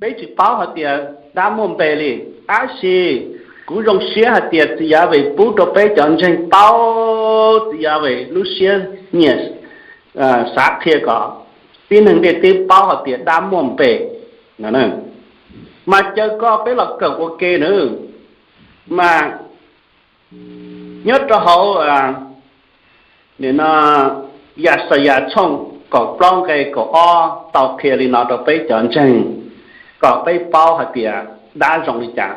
Peb tsis paub hais tias dab muaj npe li, tab sis kuv zoo siab hais tias txiv Yas Vem pub rau peb cov ntseeg paub txiv Yas Vem lub siab nyiam xav qhia kom tib neeg ntiaj teb paub hais tias dab muaj npe no. Mas caw koj peb los kawm ua ke na. Mas nyob rau hauv Yaxayas tshooj kaum plaub nqe kaum ob tau qhia li no rau peb cov ntseeg kom peb paub hais tias dab zoo li cas.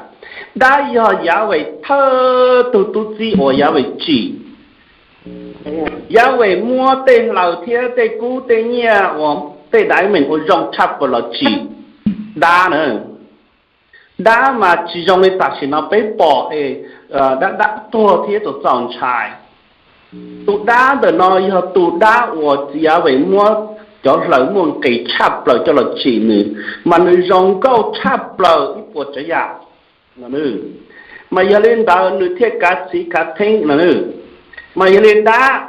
Dab yog Yas Vem thawj tug tub txib uas Yas Vem tsim. Yas Vem muab tej hlaws thiab tej kub tej nyiaj uas tej diamond uas zoo tshaj plaws los tsim dab na. Dab mas tsis zoo li tam sim no peb pom es dab dab tuag thiab txaus txaus ntshai. Tus dab ntawm no yog tus dab uas txiv Yas Vem muab cov hlaws muaj nqis tshaj plaws coj los tsim nws, mas nws zoo nkauj tshaj plaws ib puas tsav yam no. Mas yog li ntawd nws thiaj kav txiv kav theeb no. Mas yog li dab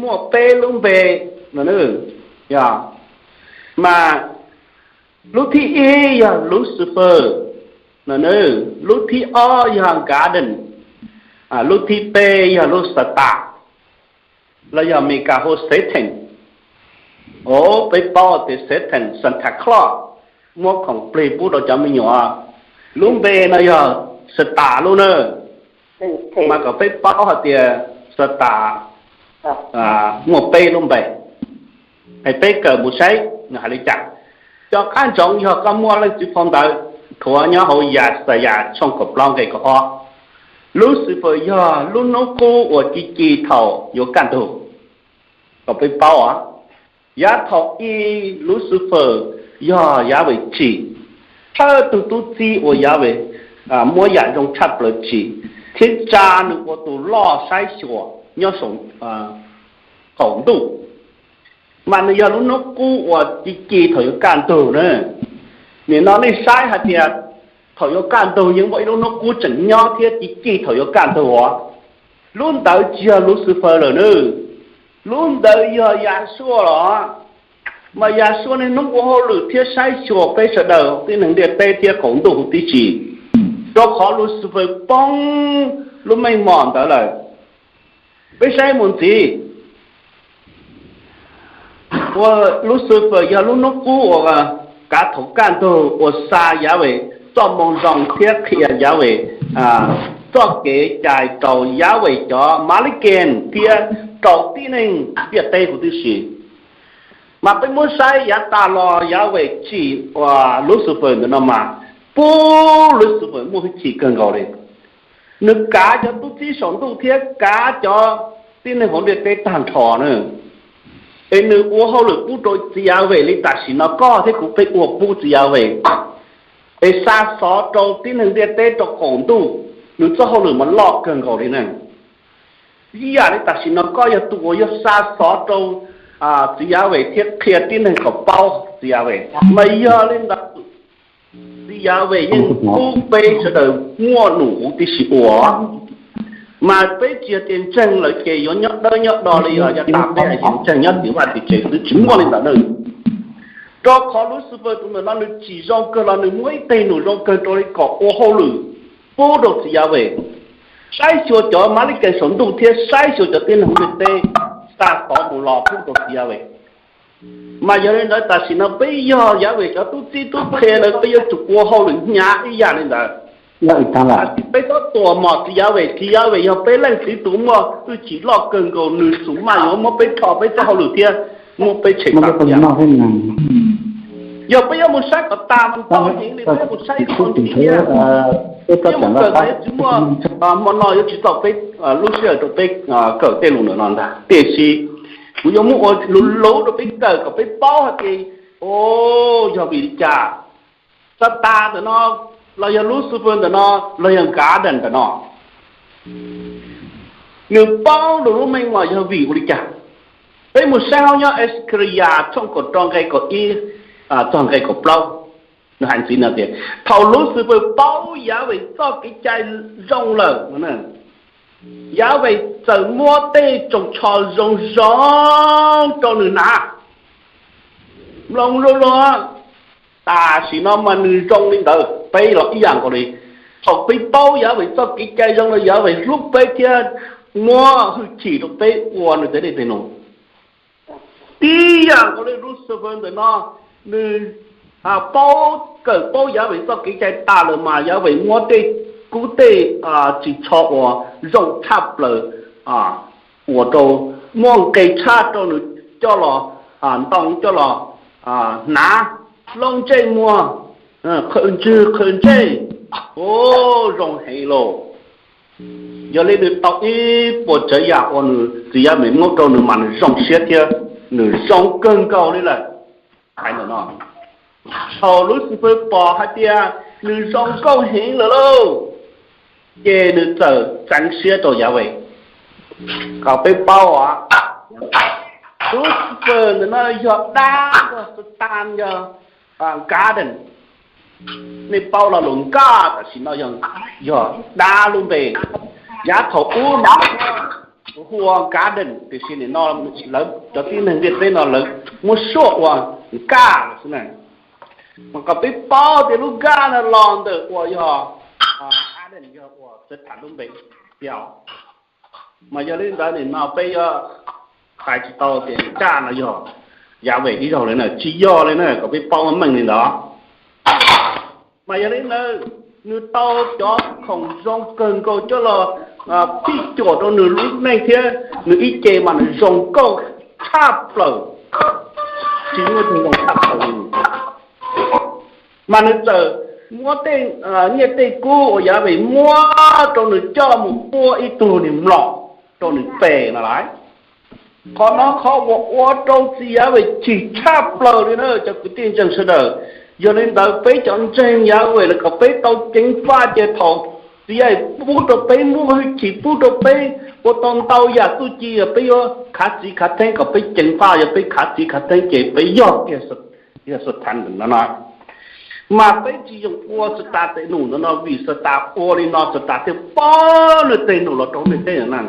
muaj peb lub npe no. Mas lub thib ib yog Lucifer no, lub thib ob yog Garden, lub thib peb yog lub Satan, los yog Mes Kas hu Satan. Os, peb paub tias Satan, Santa Claus, muab khoom plig pub rau cov me nyuam. Lub npe no yog Satan lub na. Mas kom peb paub hais tias Satan muaj peb lub npe. Es peb kawm mus saib nws hais li cas. Cov qab ntsoov yog koj muaj Leej Txiv phau ntawv thuav nyob hauv Yaxayas tshooj kaum plaub nqe kaum ob, Lucifer yog lub hnub qub uas ci ci thaum yuav kaj ntug. Kom peb paub os, yav thaum ub Lucifer yog Yas Vem tsim, thawj tug tub txib uas Yas Vem muab yam zoo tshaj plaws tsim, thiab tsa nws ua tus loj saib xyuas nyob saum qaum ntuj. Mas nws yog lub hnub qub uas ci ci thaum yuav kaj ntug na. Nim no nej saib hais tias thaum yuav kaj ntug yeej muaj ib lub hnub qub tseem nyob thiab ci ci thaum yuav kaj ntug os. Lub ntawd tsis yog Lucifer lawm na, lub ntawd yog Yahshua los. Mas Yahshua niaj hnub ua hauj lwm thiab saib xyuas peb sawv daws tib neeg ntiaj teb thiab qaum ntuj huv tib si, rau qhov Lucifer poob lub meej mom ntawd lawm. Peb saib mus ntxiv, ua Lucifer yog lub hnub qub uas kav thaum kaj ntug uas xa Yas Vem txoj moo zoo thiab qhia Yas Vem txoj kev cai rau Yas Vem cov Malikas thiab rau tib neeg ntiaj teb huv tib si. Mas peb muab saib yav tas los Yas Vem tsim uas Lucifer ntawm no mas, pub Lucifer muaj hwj chim kawg nkaus li. Nws kav cov tub txib saum ntuj thiab kav cov tib neeg hauv ntiaj teb tag nrho na. Es nws ua hauj lwm pub rau txiv Yas Vem li tam sim no koj thiab kuv peb ua pub txiv Yas Vem, es xa xov rau tib neeg ntiaj teb rau qaum ntuj, nws txoj hauj lwm mas loj kawg nkaus li na. Ib yam li tam sim no koj yog tus uas yog xa xov rau txiv Yas Vem thiab qhia tib neeg kom paub txiv Yas Vem, mas yog li ntawd txiv Yas Vem yeej pub peb sawv daws muaj num huv tib si ua. Mas peb tsis yog tias ntseeg lawm ces yuav nyob dawb nyob do li os, yav tas peb hais tias ntseeg nyob tim vaj tim tsev xwb, tsis muaj li ntawd na. Rau qhov Lucifer tus ntawm no nws tsim zoo kawg los nws muab ib teg num zoo kawg rau li kom ua hauj lwm pub rau txiv Yas Vem, saib xyuas cov Malikas saum ntuj thiab saib xyuas cov tib neeg ntiaj teb, xa xov mus los pub rau txiv Yas Vem. Mas yog li ntawd tam sim no peb yog Yas Vem cov tub txib tub qhe lawm, peb yuav tsum ua hauj lwm hnyav ib yam li ntawd. Peb txhob tuam mom txiv Yas Vem, txiv Yas Vem yog peb leej txiv tus muaj hwj chim loj kawg nkaus, nws xum maj yuav muab peb rho peb txoj hauj lwm thiab muab peb tshem tag. Yog peb yuav mus saib kom tas mas ntau heev li, peb yuav mus saib ib qho ntxiv thiab. Peb yuav mus kawm kom yuav tsis muaj, hmo no yuav tsis txaus peb lub sij hawm rau peb kawm tej lus ntawm no ntag. Tiam sis kuv yuav muab ua luv luv rau peb kawm kom peb paub hais tias, o, yog vim li cas Satan ntawm no, los yog Lucifer ntawm no, los yog Garden ntawm no, nws paub nws lub meej mom yog vim ua li cas. Peb mus saib hauv nyob Exkharias tshooj kaum rau nqe kaum ib txog nqe kaum plaub, nws hais ntxiv no tias thaum Lucifer paub Yas Vem txoj kev cai zoo lawm, Yas Vem txawm muab tej tsoos tsho zoo zoo rau nws hnav. Mloog zoo zoo, Tam sim no mas nws zoo li ntawd, peb los ib yam nkaus li. Thaum peb paub Yahweh txoj kev cai zoo no, Yahweh hlub peb thiab muab hwj chim rau peb ua nws tej dej tej num. Tib yam nkaus li Lucifer ntawm no, nws paub, kawm paub Yahweh txoj kev cai tas lawm mas Yahweh muab tej kub tej ris tsho uas zoo tshaj plaws ua rau, muaj nqis tshaj rau nws coj los ntoo, coj los hnav, loj ntsej muag, qhwv ntswg qhwv ntsej, zoo heev lauj. Yog li nws tau ib puas tsav yam uas nws txiv Yahweh muab rau nws mas nws zoo siab thiab, nws zoo kawg nkaus li lawm. Hais ntawm no, thaum Lucifer pom hais tias nws zoo nkauj heev lawm lauj, ces nws txawm txeev siab rau Yahweh. Kom peb paub, Lucifer ntawm no yog dab, yog Satan, yog garden. Nej paub lo lus nkaj tam sim no yog dab lub npe. Yav thaum ub mas hu ua garden, tiam sis nim no lawv cov tib neeg ntiaj teb no lawv muab suaj ua nkaj xwb na. Mas kom peb paub tias lub nkaj no los ntawm uas yog garden, yog uas Satan lub npe tiag. Mas yog li ntawd nim no peb yuav hais tsis tau tias nkaj no yog Yahweh ib zaug li na, tsis yog li na, kom peb paub meej li ntawd. Mas yog li ntawd, nws tau cov khoom zoo kawg nkaus coj los phij cuam rau nws lub neej thiab nws ib ce mas nws zoo nkauj tshaj plaws, tsis muaj tus zoo tshaj plaws li. Mas nws txawm muab tej nyiaj tej kub uas Yahweh muab rau nws coj mus pub ib tug niag mlom rau nws pe no lauj. Qhov no qhov uas ua rau txiv Yahweh chim tshaj plaws li na cov kwv tij ntseeg sawv daws. Yog li ntawd peb cov ntseeg Yahweh los kom peb tau ceev faj ces thaum txiv Yahweh pub rau peb muaj hwj chim pub rau peb ua tau ntau yam txuj ci, peb yuav khav txiv khav theeb kom peb ceev faj. Yog peb khav txiv khav theeb ces peb yog kiag Satan no no. Mas peb tsis yoog ua Satan tej num no no, vim Satan ua li no Satan thiaj pub nws tej num los rau ntiaj teb no na.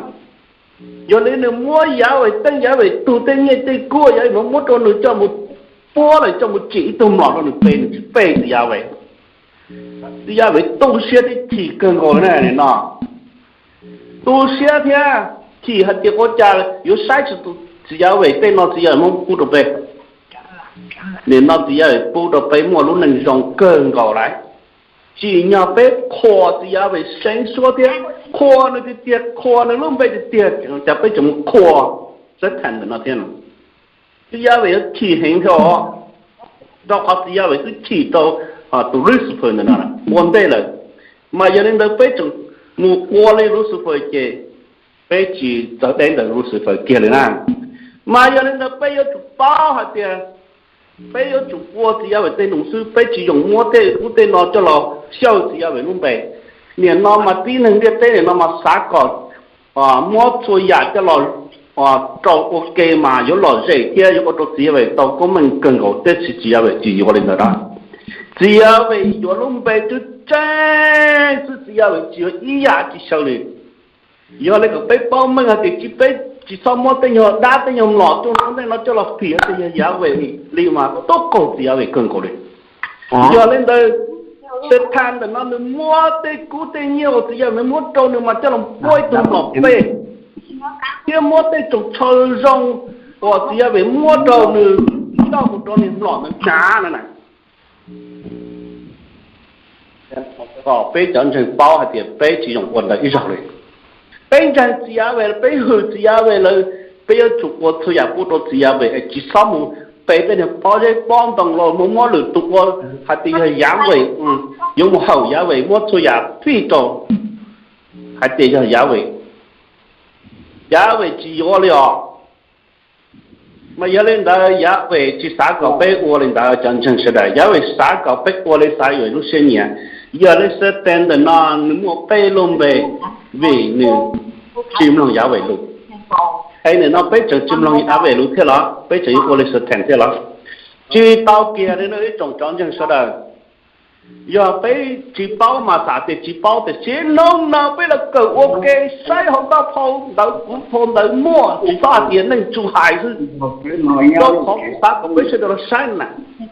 Yog li nws muab Yahweh, tej Yahweh tug tej nyiaj tej kub Yahweh muab rau nws coj mus puab lawm, coj mus tsim ib tug mlom rau nws pe, nws tsis pe txiv Yahweh. Txiv Yahweh tu siab thiab chim kawg nkaus li na no. Tu siab thiab chim hais tias ua cas yuav saib tsis taus txiv Yahweh tej no txiv Yahweh muab pub rau peb. Nim no txiv Yahweh pub rau peb muaj lub neej zoo kawg nkaus lawm. Tsim nyog peb qhuas txiv Yahweh seev suab thiab qhuas nws tiag tiag, qhuas nws lub npe tiag tiag, cas peb tseem mus qhuas Satan ntawm no thiab no. Txiv Yahweh yuav chim heev thiab os, rau qhov txiv Yahweh twb chim rau tus Lucifer ntawm no ua ntej lawm. Mas yog li ntawd peb tseem mus ua li Lucifer ces peb tsis txawv deb ntawm Lucifer kiag li na. Mas yog li ntawd peb yuav tsum paub hais tias peb yuav tsum ua txiv Yahweh tej num xwb, peb tsis yoog muab tej ub tej no coj los xyaw txiv Yahweh lub npe. Nim no mas tib neeg ntiaj teb nim no mas xav kom muab txhua yam coj los rau ua ke mas yuav lom zem thiab yuav ua rau txiv Yahweh tau koob meej kawg nkaus, tiam sis txiv Yahweh tsis yuav li ntawd na. Txiv Yahweh yuav lub npe tseeb tseeb xwb, txiv Yahweh tsis yuav ib yam tsis xyaw li. Yog li kom peb paub meej hais tias tsis, peb tsis txhob muab tej nyuag dab tej nyuag mlom tej no coj los phim hais tias yog Yahweh li mas tub qaug txiv Yahweh kawg nkaus li. Yog li ntawd, Satan ntawm no nws muab tej kub tej nyiaj uas txiv Yahweh muab rau nws mas coj los puab ib tug mlom pe, thiab muab tej tsoos tsho zoo uas txiv Yahweh muab rau nws coj mus rau niag mlom ntawd hnav no na. Kom peb cov ntseeg paub hais tias peb tsis yoog ua ntawd ib zaug li. Peb ntseeg txiv Yahweh, peb hwm txiv Yahweh lawm, peb yuav tsum ua txhua yam pub rau txiv Yahweh, tsis txhob mus pe tej niag pob zeb pob ntoo los mus muab lwm tus ua hais tias yog Yahweh, yuav mus hawm Yahweh muab txhua yam fij rau hais tias yog Yahweh. Yahweh tsis yuav li os. Mas yog li ntawd Yahweh tsis xav kom peb ua li ntawd cov ntseeg sawv daws, Yahweh xav kom peb ua li xav yuav lub siab nyiam. Yog li Satan ntawm no nws muaj peb lub npe vim nws tsis mloog Yahweh lus. Es nim no peb tseem tsis mloog Yahweh lus thiab los peb tseem yuav ua li Satan thiab los? Tsis tau kiag li no ib tsoom cov ntseeg sawv daws. Yog peb tsis paub mas xav tias tsis paub, tiam sis hnub no peb los kawm ua ke, saib hauv ntawv, phau ntawv kuv phau ntawv muaj, tsis txhob hais tias neeg tsuas hais xwb. Rau qhov kuv xav kom peb sawv daws los saib na,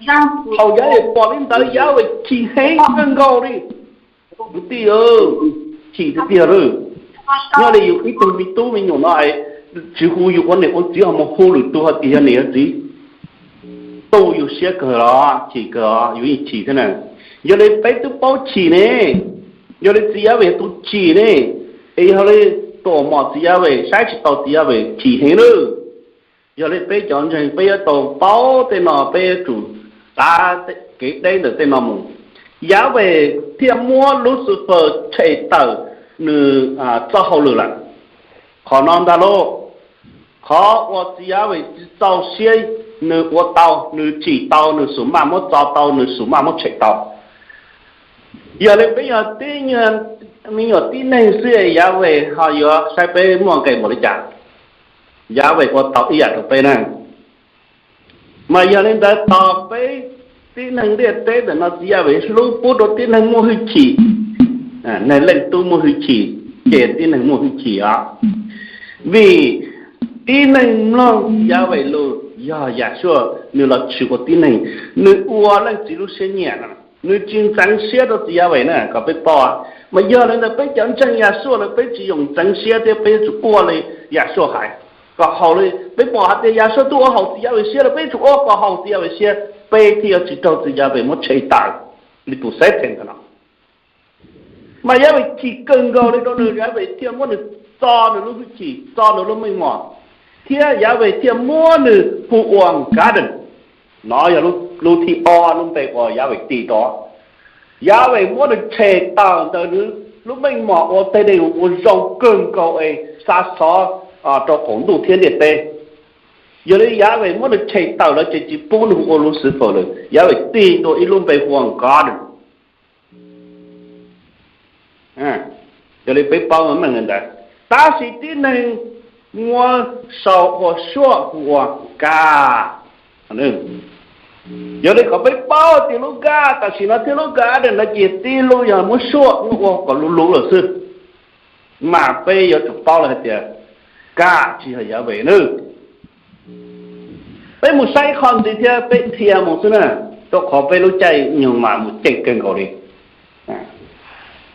thaum Yawm Yawm pom li ntawd Yawm Yawm chim heev kawg nkaus li. Kwv tij, chim tiag tiag li. Nyob li yus ib tug me tub me nyuam no, tsis hu yus ua niam ua txiv ho mus hu lwm tus hais tias yog niam yog txiv, tu yus siab kawg los chim kawg, yus yeej chim thiab na. Yog li peb twb paub chim ne, yog li txiv Yawm Yawm yog tus chim ne, es yog li tuam mom txiv Yawm Yawm saib tsis taus txiv Yawm Yawm chim heev lawm. Yog li peb cov ntseeg peb yuav tau paub tej no, peb yuav tsum tav kev deb ntawm tej no mus. Yawm Yawm thiaj muab Lucifer tshem tawm nws txoj hauj lwm lawm. Qhov no ntag lauj, qhov uas txiv Yawm Yawm tsis txaus siab, nws ua tau, nws tsim tau, nws xub maj muab txo tau, nws xub maj muab tshem tau. Yog li peb yog tib nyuag me nyuam tib neeg xwb, Yawm Yawm ho yuav saib peb muaj nqe npaum li cas? Yawm Yawm ua tau ib yam rau peb na. Mas yog li ntawd tos peb tib neeg ntiaj teb ntawm no txiv Yawm Yawm hlub pub rau tib neeg muaj hwj chim. Neeg leej tub muaj hwj chim, ces tib neeg muaj hwj chim os. Vim tib neeg mloog Yawm Yawm lus, yog Yam Suaj nws los tshwm ua tib neeg, nws ua leej txiv lub siab nyiam no, nws tsis ntxeev siab rau txiv Yawm Yawm na, kom peb paub. Mas yog li ntawd peb cov ntseeg Yam Suaj lawm peb tsis yoom ntxeev siab thiab peb yuav tsum ua li Yam Suaj hais, kom haum li peb pom hais tias Yam Suaj twb ua haum txiv Yawm Yawm siab lawm, peb yuav tsum ua kom haum txiv Yawm Yawm siab, peb thiaj yuav tsis raug txiv Yawm Yawm muab tshem tawm li tus Satan ntawd no. Mas Yawm Yawm chim kawg nkaus li rau nws, Yawm Yawm thiaj muab nws txo nws lub hwj chim, txo nws lub meej mom, thiab Yawm Yawm thiaj muab nws hu ua Garden. No yog lub thib ob lub npe uas Yawm Yawm tis rau. Yawm Yawm muab nws tshem tawm ntawm nws lub meej mom ua tej neeg uas zoo kawg nkaus es xa xov rau qaum ntuj thiab ntiaj teb. Yog li Yawm Yawm muab nws tshem tawm lawm ces tsis pub nws hu ua Lucifer lawm, Yawm Yawm tis dua ib lub npe hu ua Garden. Yog li peb paub meej li ntawd, tab sis tib neeg muab sau ua suaj hu ua Gad. Yog li kom peb paub tias lub Gad tam sim no thiab lub Garden no ces tib lub yog muab suaj muab ua kom luv luv lawm xwb. Mas peb yuav tsum paub lawm hais tias Gad tsis yog Yawm Yawm nawb. Peb mus saib ib qho ntxiv thiab peb dhia mus xwb na, rau qhov peb lub caij nyoog mas mus ceem kawg nkaus li.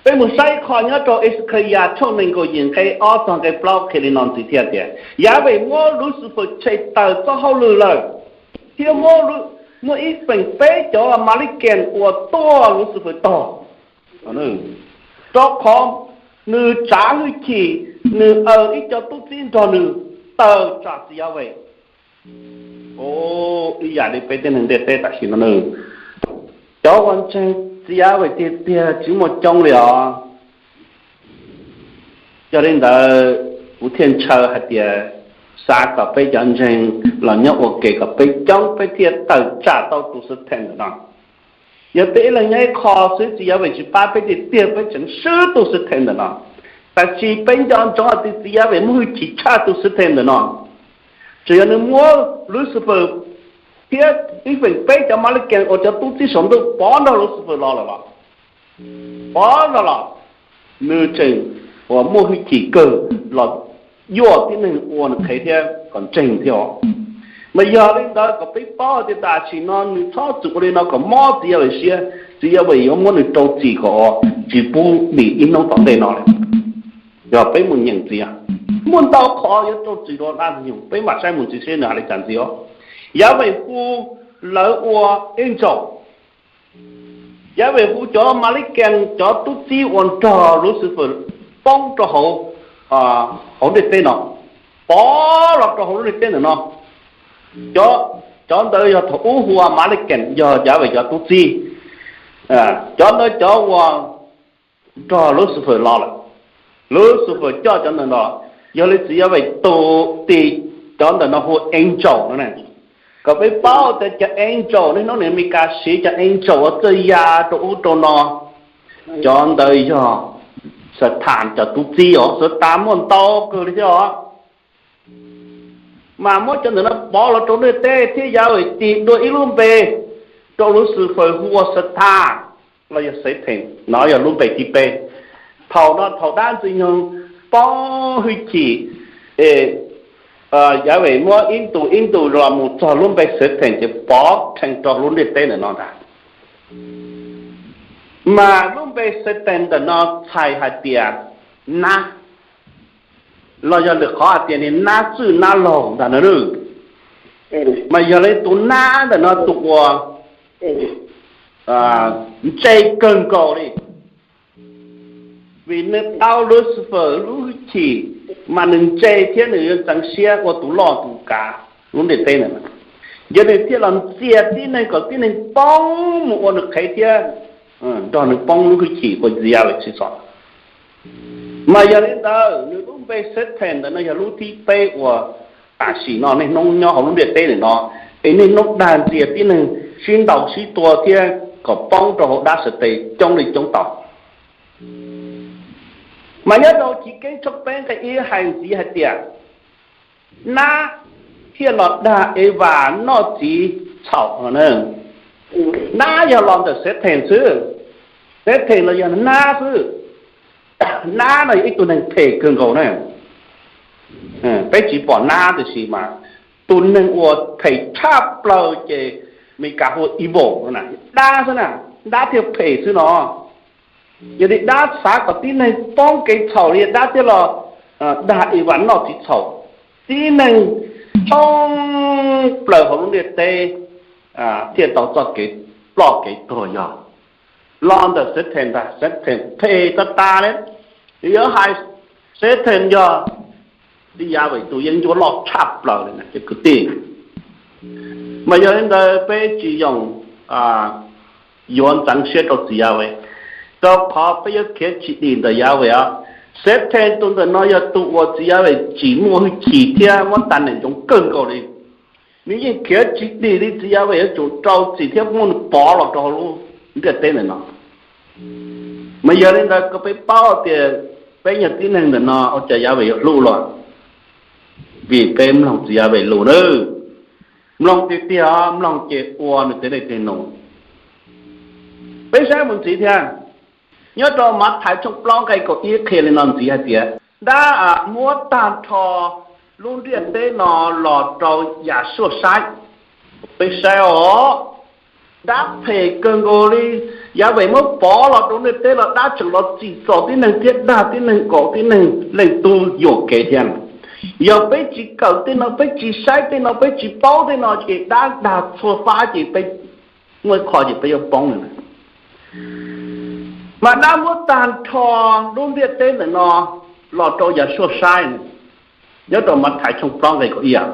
Peb mus saib ib qho nyob rau Exkhayas tshooj nees nkaum yim nqe ob txog nqe plaub qhia li no ntxiv thiab tias, Yawm Yawm muab Lucifer tshem tawm txoj hauj lwm lawm, thiab muab, muab ib feem peb cov Malikaus uas tuaj Lucifer tog, rau qhov nws tsav hwj chim, nws aws ib co tub txib nrog nws tawm tsam txiv Yawm Yawm. Ib yam li peb tej neeg ntiaj teb tam sim no, cov uas ntseeg txiv Yawm Yawm tiag tiag tsis muaj coob li os. Yog li ntawd, kuv thiaj ntshaw hais tias xav kom peb cov ntseeg los nyob ua ke kom peb coob peb thiaj tawm tsam tau tus Satan ntawm no. Yog peb ib leeg nyob ib qho xwb txiv Yawm Yawm tsis pab peb tiag tiag peb tseem swb tus Satan ntawm no. Tab sis peb nco ntsoov hais tias txiv Yawm Yawm muaj hwj chim tshaj tus Satan ntawm no. Tsuas yog nws muab Lucifer thiab ib feem peb cov Malikaus uas cov tub txib saum ntuj pov nrog Lucifer los lawm los, pov los los, nws tseem uas muaj hwj chim kawg los yuam tib neeg ua nws qhev thiab kom ntseeg thiab os. Mas yog li ntawd kom peb paub tias tam sim no nws txhob txwm ua li no kom mob txiv Yawm Yawm siab, txiv Yawm Yawm yuav muab nws rau txim kom tsis pub dim ib hnub tom ntej no lawm. Yog peb mus nyeem ntxiv, muaj ntau qhov yuav rau txim rau dab ntxwg nyoog, peb mam saib mus ntxiv seb nws hais li cas ntxiv os. Yawm Yawm hu lawv ua angel. Yawm Yawm hu cov Malikaus cov tub txib uas nrog Lucifer poob rau hauv, hauv ntiaj teb no, pov los rau hauv lub ntiaj teb ntawm no. Cov ntawd yog thaum ub hu ua Malikaus, yog Yawm Yawm cov tub txib. Cov ntawd cov uas nrog Lucifer los lawm, Lucifer coj cov ntawd no, yog li txiv Yawm Yawm tus tis cov ntawm no hu angel no ne. Kom peb paub tias cov angel niaj hnub no Amelikas siv cov angel uas txawj ya rau ub rau no, cov ntawd yog Xatas cov tub txib os. Xatas muaj ntau kawg li thiab os. Mas muab cov ntawm no pov los rau ntiaj teb thiab Yawm Yawm tis dua ib lub npe rau Lucifer hu ua Xatas. los yog Xathees no yog lub npe thib peb. Thaum no thaum dab Ntxwg Nyoog poob hwj chim, Yawm Yaweh muab ib ntus ib ntus los mus txog lub npe Xathees ces pov rhees rau lub ntiaj teb ntawm no ntag. Mas lub npe Xathees ntawm no txhais hais tias nab, los yog lwm qhov hais tias nab txwj nab laug ntag no. Mas yog li tus nab ntawm no tus uas ntse kawg nkaus li, vim nws tau Lucifer lub hwj chim, mas nws ntse thiab nws yuav ntxeev siab ua tus loj tus kav lub ntiaj teb ntawm no. Yog nws thiaj los ntxias tib neeg kom tib neeg poob mus ua nws qhev thiab nrog nws poob lub hwj chim ua Ntxwg Yaweh tsis txhob. Mas yog li ntawd nws lub npe Xathees ntawm no yog lub thib peb uas tam sim no niaj hnub nyob hauv lub ntiaj teb ntawm no, es niaj hnub dag ntxias tib neeg sib ntaus sib tua thiab kom poob rau hauv dab Xathees coob li coob tau. Mas nyob rau Chiv Keeb tshooj peb nqe ib hais ntxiv hais tias nab thiaj los dag Evas noj txiv txhaum no. Nab yog los ntawm Xathees xwb, Xathees los yog nab xwb. Nab no yog ib tug neeg phem kawg nkaus na. Peb tsis pom nab tiam sis mas tus neeg uas phem tshaj plaws ces Meskas hu ua evil no na, dab xwb na, dab thiaj phem xwb no. Yog li dab xav kom tib neeg poob kev txhaum li dab thiaj los dag Evas noj txiv txhaum. Tib neeg thoob plaws hauv lub ntiaj teb thiaj tau txoj kev ploj kev tuag yog los ntawm Xathees ntag. Xathees phem tas tas li, yuav hais Xathees yog Ntxwg Yaweh tus yeeb ncuab loj tshaj plaws li na cov kwv tij. Mas yog li ntawd peb tsis yoom yuav ntxeev siab rau Ntxwg Yaweh, rau qhov peb yuav khiav tsis dim ntawm Yaweh os. Xathees tus ntawm no yog tus uas Ntxwg Yaweh tsim muaj hwj chim thiab muab tag neem ntsoov kawg nkaus li. Nws yeej khiav tsis dim li, Ntxwg Yaweh yuav tsum rau txim thiab muab nws pov los rau hauv lub ntiaj teb ntawm no. Mas yog li ntawd kom peb paub tias peb yog tib neeg ntawm no ua cas Yaweh yuav hlub los? Vim peb mloog Ntxwg Yaweh lus nawb. Mloog tiag tiag, mloog ces ua nws tej dej tej num. Peb saib mus ntxiv thiab, nyob rau Mathais tshooj plaub nqe kaum ib qhia li no ntxiv hais tias dab muab tag nrho lub ntiaj teb no los rau Yasua saib. Peb saib os, dab phem kawg nkaus li, Yaweh muab pov los rau ntiaj teb los dab tseem los tsim txom tib neeg thiab dag tib neeg, kaum tib neeg, leej tub yuam kev thiab. Yog peb tsis kawm tej no, peb tsis saib tej no, peb tsis paub tej no ces dab dag txhua fab ces peb muaj qho ces peb yuav poob li. Mas dab muab tag nrho lub ntiaj teb ntawm no los rau Yasua saib, nyob rau Mathais tshooj plaub nqe kaum ib,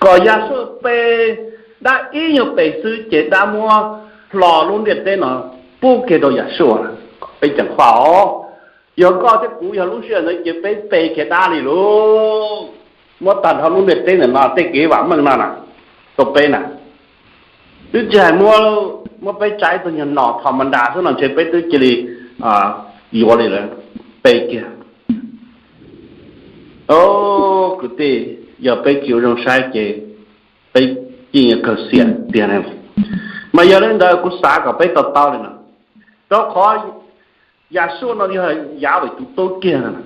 kom Yasua pe dab ib nyuag pes xwb ces dab muab hlo lub ntiaj teb no pub kiag rau Yasua. Peb ceev faj os, yog koj thiab kuv yog lub sij hawm ntawd ces peb pe kiag dab li lauj. Muab tag nrho lub ntiaj teb ntawm no tej kev vam meej no na rau peb na, twb tsis hais muab, muab peb tsa ib tug nyuag nom thov mas nras xwb no ntshe peb twb cia li yuav li lawm, pe kiag. Kwv tij, yog peb tsis ua zoo saib ces peb yeej yuav kawg xiam tiag. Mas yog li ntawd kuv xav kom peb to taub li no, rau qhov Yasua no yog Yaweh tus tub kiag no,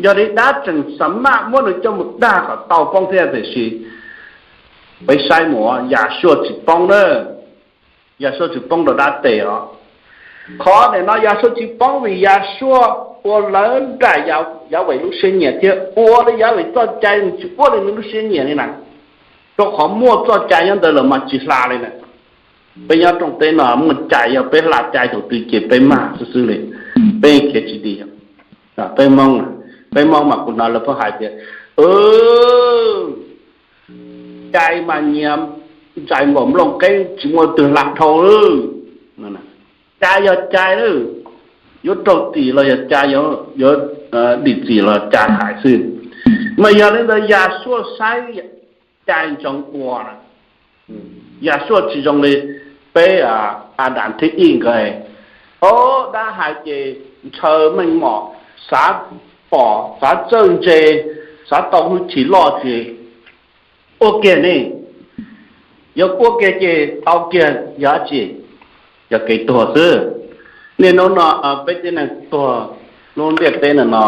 yog li dab tseem xa maj muab nws coj mus dag kom tau poob thiab tiam sis peb saib mus Yasua tsis poob na. Yasua tsis poob rau dab tes os. Qhov ntawm no Yasua tsis poob vim Yasua ua lawv nraim Yaweh lub siab nyiam thiab ua li Yaweh txoj cai, nws tsis ua li nws lub siab nyiam li na. Rau qhov muaj txoj cai nyob ntawd lawm mas tsis hla li na. Peb nyob rooj teb no muaj cai, yog peb hla cai thaum twg ces peb mag xwb xwb li, peb khiav tsis dim. Peb Hmoob, peb Hmoob mas kuv hnov lawv pheej hais tias cai mas nyias ntsais npaum nplooj qeeb tsis muaj twg hla dhau. Cai yog cai lawm, yuav raug txim los yog cai, yuav dim txim los cai hais xwb. Mas yog li ntawd Yasua saib cai ntsoov ua. Yasua tsis zoo li peb Adas thiab Iv nkawd, o, dab hais ces ntshaw meej mom, xav pom xav txawj ntse, xav tau hwj chim loj ces ua kiag ne. Yog ua kiag ces tau kiag yog dab tsi? yog kev tuag xwb. Niaj hnub no peb tib neeg tuag lub ntiaj teb no no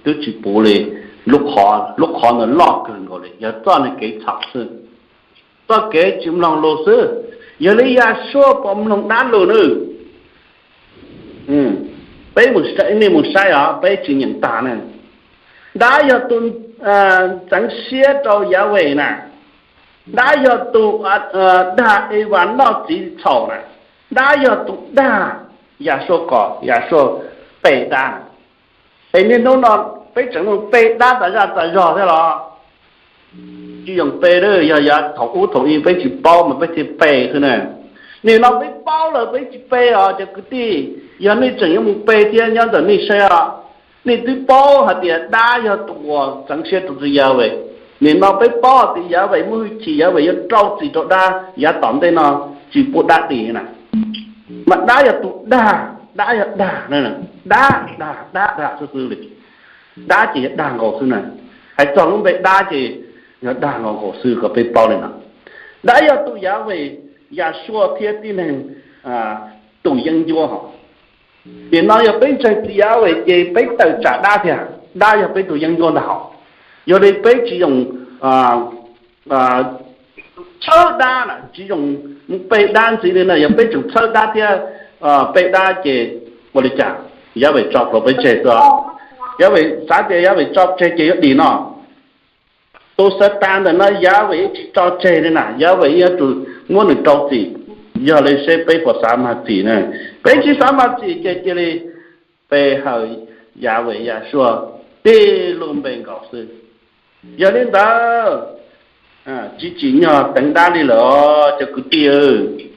twb tsis puv li lub qhov, lub qhov ntawd loj kawg nkaus li, yog txoj neeg kev txhaum xwb, txoj kev tsis mloog lus xwb. Yog li Yasua puas mloog dab lus nawb? Peb, nej mus saib os, peb tsis nyeem tag ne. Dab yog tus txeev siab rau Yahweh na. Dab yog tus dag Evas noj txiv txhaum na. Dab yog tus dag Yasua kom Yasua pe dab. Es niaj hnub no peb tseem mus pe dab tas zaj tas zog thiab los? Tsis yoo pe, yog yav thaum ub thaum i peb tsis paub mas peb thiaj pe xwb na. Nim no peb paub lawm peb tsis pe os cov kwv tij. Yog nej tseem yuav mus pe thiab nyob ntawm nej saib os. Nej twb paub hais tias dab yog tus uas txeev siab rau tus Yahweh. Nim no peb paub hais tias Yahweh muaj hwj chim, Yahweh yuav rau txim rau dab yav tom ntej no, tsis pub dab dim na. Mas dab yog tus dag, dab yog dag, dab dag dag dag xwb xwb li. Dab ces yog dag nkaus xwb na. Hais txog lub npe dab ces yog dag nkaus nkaus xwb kom peb paub li no. Dab yog tus Yahweh, Yasua thiab tib neeg tus yeeb ncuab hos. Nim no yog peb ntseeg txiv Yahweh ces peb tawm tsam dab thiab, dab yog peb tus yeeb ncuab ntag hos. Yog li peb tsis yoo txhawb dab na, tsis yoo mus pe dab ntxiv li na. Yog peb tseem txhawb dab thiab pe dab ces ua li cas? Yahweh tso plhuav peb tseg xwb. Yahweh xav tias Yahweh tso tseg ces yuav dim no. Tus Xatas ntawm no Yahweh yeej tsis tso tseg li na, Yahweh yeej yuav tsum muab nws rau txim. Yog li seb peb puas xav mag txim na? Peb tsis xav mag txim ces cia li pe hawm Yahweh Yasua tib lub npe nkaus xwb. Yog li ntawd, tsis tsim nyog teev dab li lawm os cov kwv tij.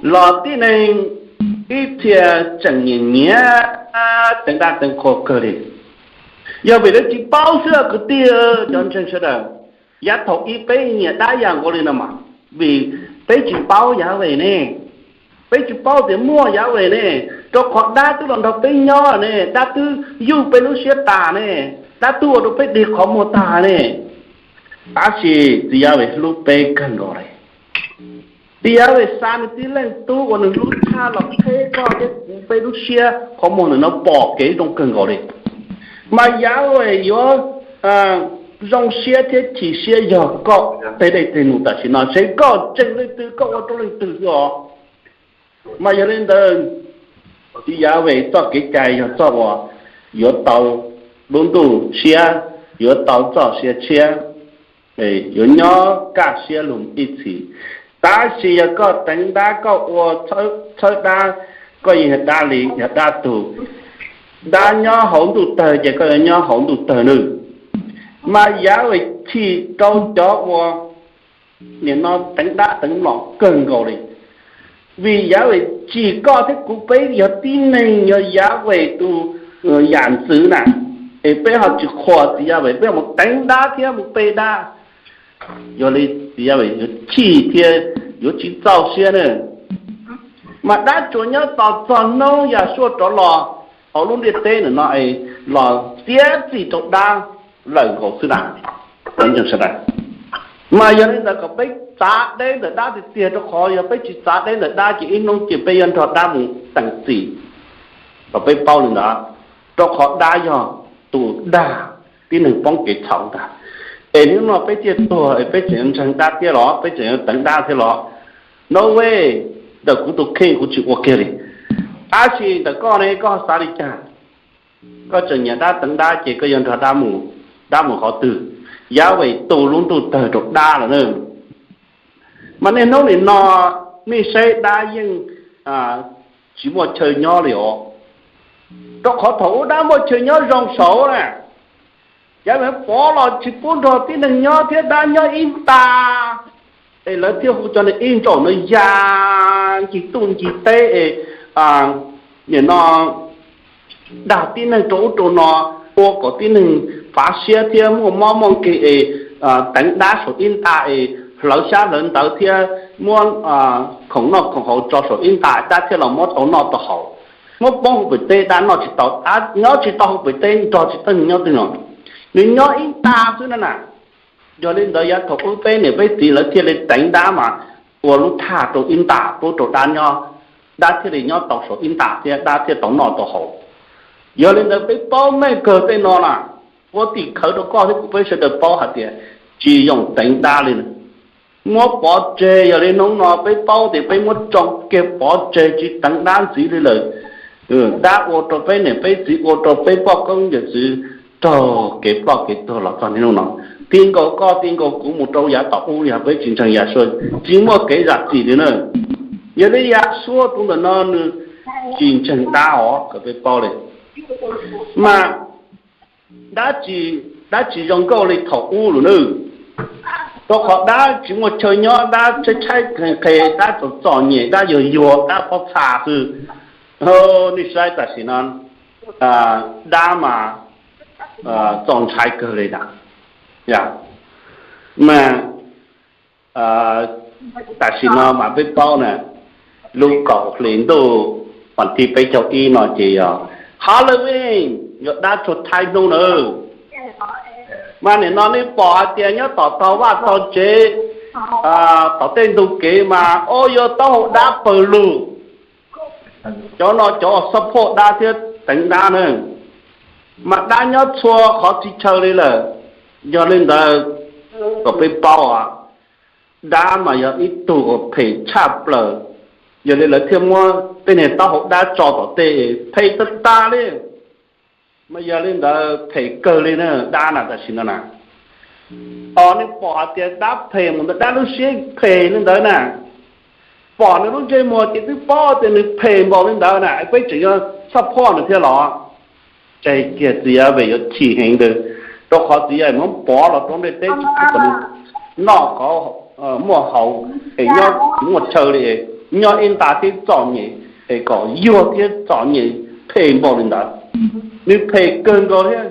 Los tib neeg ib txhia tseem nyiam nyiam teev dab teev qhua kawg li. Yog vim lawv tsis paub xwb kwv tij, cov ntseeg sawv daws. Yav thaum ub peb nyiam dab yam nkaus li no mas vim peb tsis paub Yahweh ne. Peb tsis paub tias muaj Yahweh ne, rau qhov dab twb los nrog peb nyob ne, dab twb yuj peb lub siab tas ne, dab twb ua rau peb dig qhov muag tag ne. Tab sis txiv Yahweh hlub peb kawg nkaus li. Txiv Yahweh xa nws tib leej tub uas nws hlub tshaj los qheb koj thiab kuv peb lub siab qhov muag ntawm no pom kev zoo kawg nkaus li. Mas Yahweh yuav zoo siab thiab chim siab yog koj tej dej tej num tam sim no, seb koj ntseeg leej twg, koj ua rau leej twg xwb os. Mas yog li ntawd, txiv Yahweh txoj kev cai yog txoj uas yuav tau lub ntuj tshiab, yuav tau txoj sia tshiab, yuav nyob kaj siab lug ib txhis. Tab sis yog koj teev dab, koj ua txhawb dab, koj yeej yog dab li, yog dab tug. Dab nyob hauv ntuj tawg ces koj yuav nyob hauv ntuj tawg nawb. Mas Yahweh chim rau cov uas nim no teev dab teev mlom kawg nkaus li. Vim Yahweh tsim koj thiab kuv peb yog tib neeg, yog Yahweh tus yam ntxwv na, es peb ho tsis qhuas txiv Yahweh, peb mus teev dab thiab mus pe dab. Yog li txiv Yahweh yuav chim thiab yuav tsis txaus siab na. Mas dab tsuas nyob tos txog hnub Yahshua rov los hauv lub ntiaj teb ntawm no es los txiav txim rau dab lawm nkaus xwb na. Mas yog li ntawd kom peb txav deb ntawm dab tiag tiag, rau qhov yog peb tsis txav deb ntawm dab ces ib hnub ces peb yuav nrog dab mus teem txim. Kom peb paub li ntawd, rau qhov dab yog tus dag tib neeg poob kev txhaum ntag. Es hnub no peb thiaj tuag es peb tseem yuav ntseeg dab thiab los? Peb tseem yuav teev dab thiab los? No way, ntawm kuv tus kheej kuv tsis ua kiag li. Tab sis ntawm koj ne, koj xav li cas? Koj tseem nyiam dab teev dab ces koj yuav nrog dab mus, dab mus qhov twg? Yahweh tu lub ntuj tawg rau dab lawm na. Mas niaj hnub nim no nej saib dab yeej tsis muaj chaw nyob li os. Rau qhov thaum ub dab muaj chaw nyob zoo saud na, Yahweh pov los tsis pub nrog tib neeg nyob thiab dab nyob ib nta, es lawv thiaj hu cov niag ib ntsaum no ya ncig tuj ncig teb es nim no dag tib neeg rau ub rau no, ua kom tib neeg fav siab thiab muaj mob muaj nkeeg es teev dab saum ib nta es hlawv xyab hlawv ntawv thiab muab khoom noj khoom haus tso saum ib nta, dab thiaj los muab tau noj tau haus. Muab poob hauv pes teb, dab noj tsis tau, nyob tsis tau hauv pes teb, nrog tsis tau nyob twg no, nws nyob ib nta xwb na na. Yog li ntawd yav thaum ub peb niam peb txiv lawv thiaj li teev dab mas ua lub thaj rau ib nta pub rau dab nyob, dab thiaj li nyob tau saum ib nta thiab dab thiaj tau noj tau haus. Yog li ntawd peb paub meej kawg tej no na, ua tim khawv rau koj thiab kuv peb sawv daws paub hais tias tsis yoom teev dab li. Muab pov tseg, yog li hnub no peb paub tias peb muab tsoo kiag pov tseg tsis teev dab ntxiv li lawm. Dab ua rau peb niam peb txiv, ua rau peb poj koob yawm txwv raug kev ploj kev tuag los txog niaj hnub no. Ti nkaus koj ti nkaus kuv mus rau yav tom ub, yog peb tsis ntseeg Yashua, tsis muaj kev zam txim li na. Yog li Yashua tus ntawm no nws tsis ntseeg dab os, kom peb paub li. Mas dab tsis, dab tsis zoo nkauj li thaum ub lawm na. Rau qhov dab tsis muaj chaw nyob, dab tshaib tshaib qhe qhe, dab txom txom nyem, dab yuag yuag, dab pob txha xwb. Nej saib tam sim no dab mas txaus ntshai kawg li ntag. Mas tam sim no mas peb paub na, lub kaum hli ntuj vas thib peb caug ib no ces yog Halloween, yog dab tuag thaib hnub na. Mas nim no nej pom hais tias nyob tom tog vaj tog tsev, tom tej ntug kev mas o yog taub hau dab pawg lug. Cov no cov support dab thiab teev dab na. Mas dab nyob txhua qhov txhia chaw li lawm. Yog li ntawd kom peb paub, dab mas yog ib tug uas phem tshaj plaws. Yog li lawv thiaj muab tej niag taub hau dab tso tom tej, phem tag tag li. Mas yog li ntawd phem kawg li na, dab na tam sim no na. Os, nej pom hais tias dab phem mus ntawd, dab lub siab phem li ntawd na. Pom nws lub ntsej muag ces twb paub tias nws phem npaum li ntawd na, peb tseem yuav support nws thiab los? Tseg kiag, txiv Yahweh yuav chim heev ntawd, rau qhov txiv Yahweh muab pov los rau ntiaj teb tsis pub kom nws noj qhov muaj haus, es nyob muaj chaw li, nyob ib nta thiab txom nyem, es kom yuag thiab txom nyem phem npaum li ntawd. Nws phem kawg nkaus thiab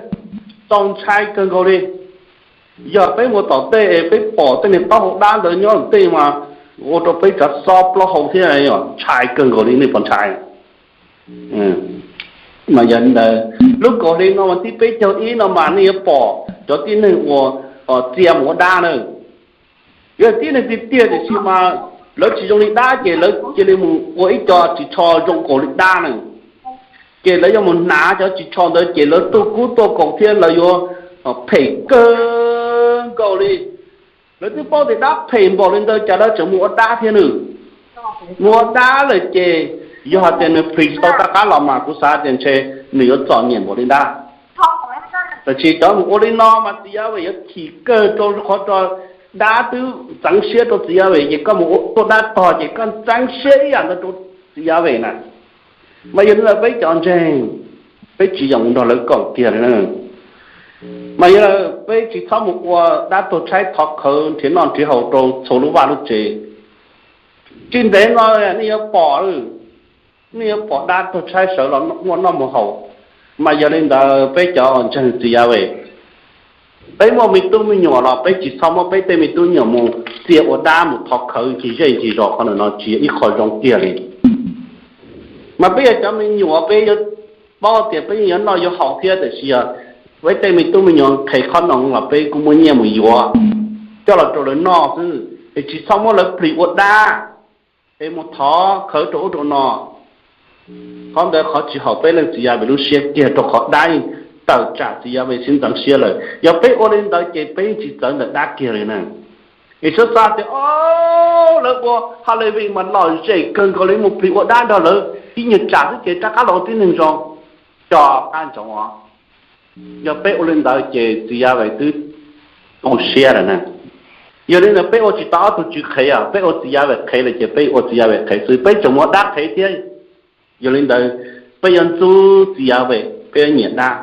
txaus ntshai kawg nkaus li. Yog peb mus tom tej es peb pom tej niag taub hau dab ntawd nyob tom tej mas ua rau peb tsav xob plaub hau thiab, ntshai kawg nkaus li, nej puas ntshai? Mas yog li ntawd, lub kaum hli no mas thib peb caug ib no mas nej yuav pom cov tib neeg uas txia mus ua dab na. Yog tib neeg tiag tiag tiam sis mas lawv tsis zoo li dab ces lawv cia li mus ua ib co ris tsho zoo nkaus li dab na. Ces lawv yuav mus hnav cov ris tsho ntawd ces lawv tuaj kub tuaj kaus thiab lawv yuav phem kawg nkaus li. Lawv twb paub tias dab phem npaum li ntawd cas lawv tseem mus ua dab thiab nws. Mus ua dab lawm ces yog hais tias nws plis tau rov qab los mas kuv xav tias ntshe nws yuav txom nyem npaum li dab. Tab sis cov mus ua li no mas txiv Yahweh yuav chim kawg rau qhov rau dab twb txeev siab rau txiv Yahweh ces koj mus ua tuaj dab tog ces koj txeev siab ib yam ntawd rau txiv Yahweh na. Mas yog li ntawd peb cov ntseeg, peb tsis yoom nrog lawv koom kiag li na. Mas yog li peb tsis txhob mus ua dab tuag tshaib thov khawv nrhiav noj nrhiav haus rau txhua lub vaj lub tsev. Tsis ntev no nej yuav pom, nej yuav pom dab tuag tshaib sawv los muaj noj muaj haus. Mas yog li ntawd peb cov ntseeg txiv Yahweh, peb muaj me tub me nyuam los peb tsis txhob muab peb tej me tub me nyuam mus txia ua dab mus thov khawv ncig zej ncig zos, qhov ntawm no tsis yog ib qho zoo kiag li. Mas peb yog cov me nyuam peb yuav paub tias peb yeej yuav noj yuav haus thiab, tiam sis yog peb tej me tub me nyuam qhev qhob noom los peb kuj muaj nyiaj mus yuav coj los rau lawv noj xwb, es tsis txhob muab lawv plis ua dab es mus thov khawv rau ub rau no. Qhov ntawd qhov tsis haum peb leej txiv Yahweh lub siab kiag, rau qhov dab yeej tawm tsam txiv Yahweh sib ntxeev siab lawm. Yog peb ua li ntawd ces peb yeej tsis txawv ntawm dab kiag li na. Es txhob xav tias o lawv ua Halloween mas lom zem kawg nkaus li, mus plis ua dab nrog lawv ib nyuag tsam xwb ces rov qab los ua tib neeg zoo, cov qab ntsoov os. Yog peb ua li ntawd ces txiv Yahweh twb tu siab lawm na. Yog li ntawd peb ua tsis tau ob tug tswv qhev os, peb ua txiv Yahweh qhev lawm ces peb ua txiv Yahweh qhev xwb, peb tseem mus ua dab qhev thiab. Yog li ntawd peb yuav ntxub txiv Yahweh, peb yuav nyiam dab.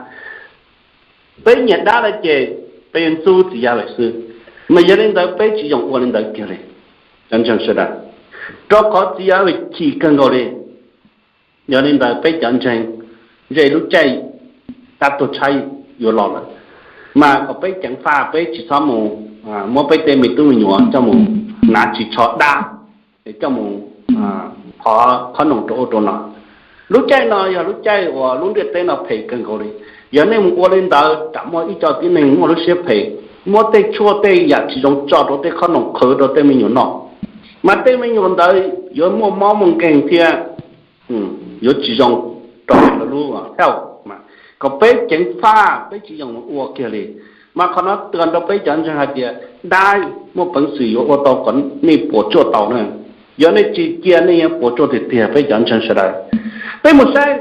Peb nyiam dab lawm ces peb yuav ntxub txiv Yahweh xwb. Mas yog li ntawd peb tsis yoom ua li ntawd kiag li, cov ntseeg sawv daws, rau qhov txiv Yahweh chim kawg nkaus li. Yog li ntawd peb cov ntseeg, ntshe lub caij dab tuag tshaib yuav los lawm, mas kom peb ceev faj, peb tsis txhob mus muab peb tej me tub me nyuam coj mus hnav ris tsho dab, es coj mus thov qhob noom rau ub rau no. Lub caij no yog lub caij uas lub ntiaj teb no phem kawg nkaus li. Yog nej mus ua li ntawd tsam muaj ib co tib neeg muaj lub siab phem, muab tej tshuaj tej yam tsis zoo tso rau tej qhob noom qhwv rau tej me nyuam noj. Mas tej me nyuam ntawd yuav muaj mob muaj nkeeg thiab yuav tsis zoo rau lawv lub health. Kom peb ceev faj peb tsis yeem mus ua kiag li. Mas qhov no tuas rau peb cov ntseeg hais tias dab muaj peev xwm yuav ua tau kom nej puas tsuaj tau na. Yog nej tsis cia nej yuav puas tsuaj tiag tiag peb cov ntseeg sawv daws. Peb mus saib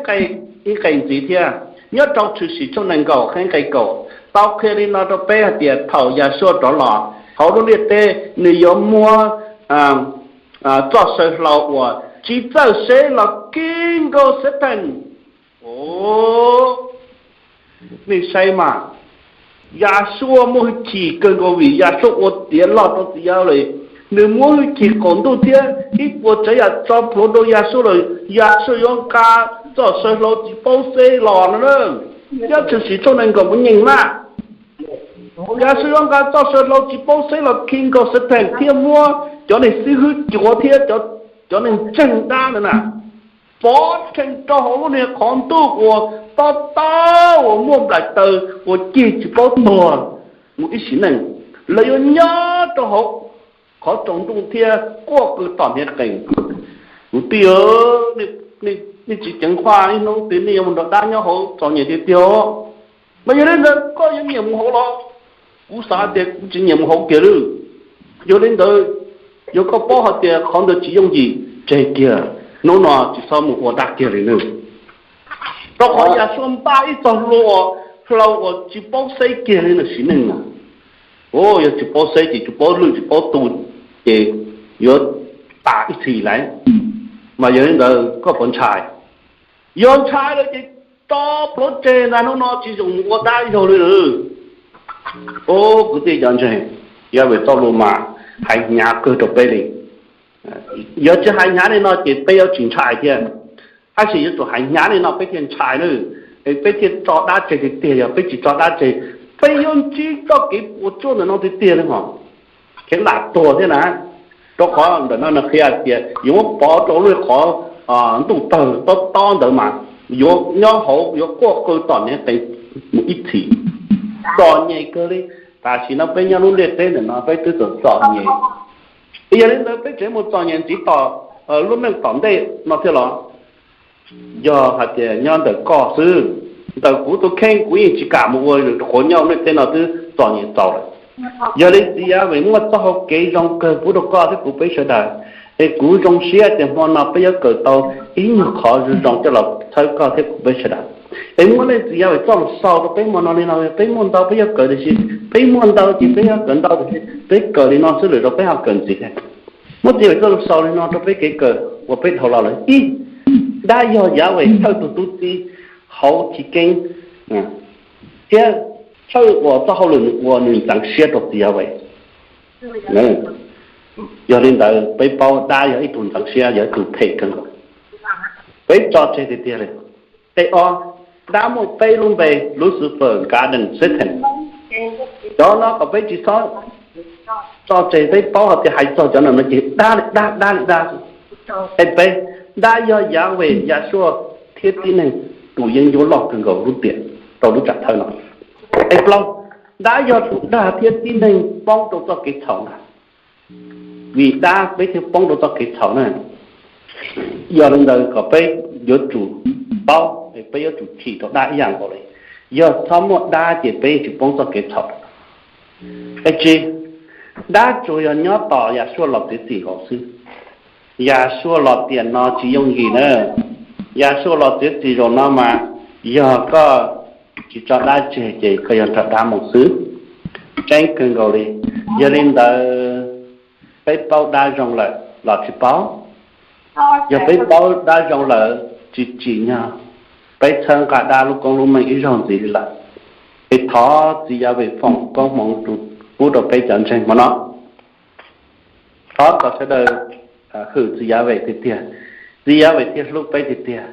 ib qe ntxiv thiab, nyob rau Tshwm Sim tshooj nees nkaum qhov nqe kaum tau qhia li no rau peb hais tias thaum Yahshua rov los hauv lub ntiaj teb nws yuav muab txoj saw hlau uas tsis txawj seb los khi nkaus Satan. Nej saib mas, Yahshua muaj hwj chim kawg nkaus vim Yahshua ua tiav log rau txiv Yahweh. Nws muab hwj chim qaum ntuj thiab ib puas tsav yam tso plhuav rau Yahshua lawm, Yahshua yuav nqa txoj saw hlau tsis paub xeb los no na. Nyob Tshwm Sim tshooj nees nkaum mus nyeem mas, Yahshua yuav nqa txoj saw hlau tsis paub xeb los khi nkaus Satan thiab muab cov neeg xib hwb cuav thiab cov neeg ntseeg dab ntawd na pov rhees rau hauv lub niag qhov ntuj uas tob tob uas muaj nplaim taws uas cig tsis paub tuag mus ib sim neej. Lawv yuav nyob rau hauv qhov tsaus ntuj thiab quaj qw tom hniav qees. Kuv tij, nej tsis ceev faj, ib hnub twg nej yuav mus nrog dab nyob hauv txom nyem tiag tiag. Mas yog li ntawd koj yuav nyiam mus hauv los? Kuv xav tias kuv tsis nyiam mus hauv kiag li. Yog li ntawd, yog koj paub hais tias qhov ntawd tsis yooj yim, tseg kiag, hnub no tsis txhob mus ua dab kiag li nawb. Rau qhov Yahshua npaj ib txoj hlua hlau uas tsis paub xeb kiag li ntawm sim neej na. Yog tsis paub xeb ces tsis paub lwj tsis paub tu, ces yuav tas ib txhis lawm. Mas yog li ntawd koj puas ntshai? Yog ntshai lawm ces tso plhuav tseg ntag, hnub no tsis zoo mus ua dab zaug li lawm. Kuv tij cov ntseeg, Yahweh txoj lus mas hais hnyav kawg rau peb li. Yog tsis hais hnyav li no ces peb yuav tsis ntshai thiab. Tab sis yuav tsum hais hnyav li no peb thiaj ntshai na, es peb thiaj tso dab tseg tiag tiag. Yog peb tsis tso dab tseg, peb yuav ntsib txoj kev puas tsuaj ntawm no tiag tiag li hos. Kev lam tuag thiab na. Rau qhov ntawm no nws qhia tias yuav muab pov rau lub qhov ntuj tawg tob tob ntawd mas yuav nyob hauv yuav quaj qw tom hniav qees mus ib txhis. Txom nyem kawg li. Tam sim no peb nyob lub ntiaj teb ntawm no peb twb txom txom nyem. Yog li ntawd peb tseem mus txom nyem ntxiv tom lub neej tom ntej no thiab los? Yog hais tias nyob ntawm koj xwb, ntawm kuv tus kheej kuv yeej tsis kam mus ua, qhuav nyob lub ntiaj teb no twb txom nyem txaus lawm. Yog li txiv Yahweh muaj txoj hau kev zoo kawg pub rau koj thiab kuv peb sawv daws. Es kuv zoo siab tias hmo no peb yuav kawm tau ib nyuag qhov zoo zoo coj los txhawb koj thiab kuv peb sawv daws. Es muab nej txiv Yahweh txoj lus xaus rau peb hmo no li no, peb muaj ntau peb yuav kawm tiam sis, peb muaj ntau ces peb yuav kawm ntau tiam sis, peb kawm li no xwb lawm rau peb ho kawm ntxiv thiab. Muab txiv Yahweh txoj lus xaus li no rau peb kev kawm uas peb dhau los lawm. Ib, dab yog Yahweh thawj tus tub txib hauv chiv keeb thiab thawj uas txoj hauj lwm nws ua nws ntxeev siab rau txiv Yahweh. Yog li ntawd peb paub dab yog ib tug ntxeev siab, yog ib tug phem kawg nkaus. Peb tso tseg tiag tiag li. Tej ob, dab muaj peb lub npe: Lucifer, Garden, Satan. Cov no kom peb tsis txhob tso tseg, peb paub hais tias hais txog cov no no ces dab li dab, dab li dab. Tej peb, dab yog Yahweh, Yahshua thiab tib neeg tus yeeb ncuab loj kawg nkaus lub tiam rau lub tsam thawj no. Tej plaub, dab yog tus dag thiab tib neeg poob rau txoj kev txhaum ntag. Vim dab peb thiaj poob rau txoj kev txhaum na. Yog li ntawd kom peb yuav tsum paub, peb yuav tsum chim rau dab ib yam nkaus li. Yog txhob muaj dab ces peb yeej tsis poob txoj kev txhaum. Tej tsib, dab tsuas yog nyob tos Yahshua los txiav txim nkaus xwb. Yahshua los tiam no tsis yooj yim na. Yahshua los txiav txim zaum no mas, yog koj tsis tso dab tseg ces koj yog nrog dab mus xwb. Tseeb kawg nkaus li. Yog li ntawd, peb paub dab zoo lawm los tsis paub? Yog peb paub dab zoo lawm tsis tsim nyog peb txhawb nqa dab lub koob lub meej ib zaug ntxiv li lawm. Es thov txiv Yahweh foom koob hmoov pub rau peb cov ntseeg hmo no. Thov kom sawv daws hwm txiv Yahweh tiag tiag, txiv Yahweh thiaj hlub peb tiag tiag.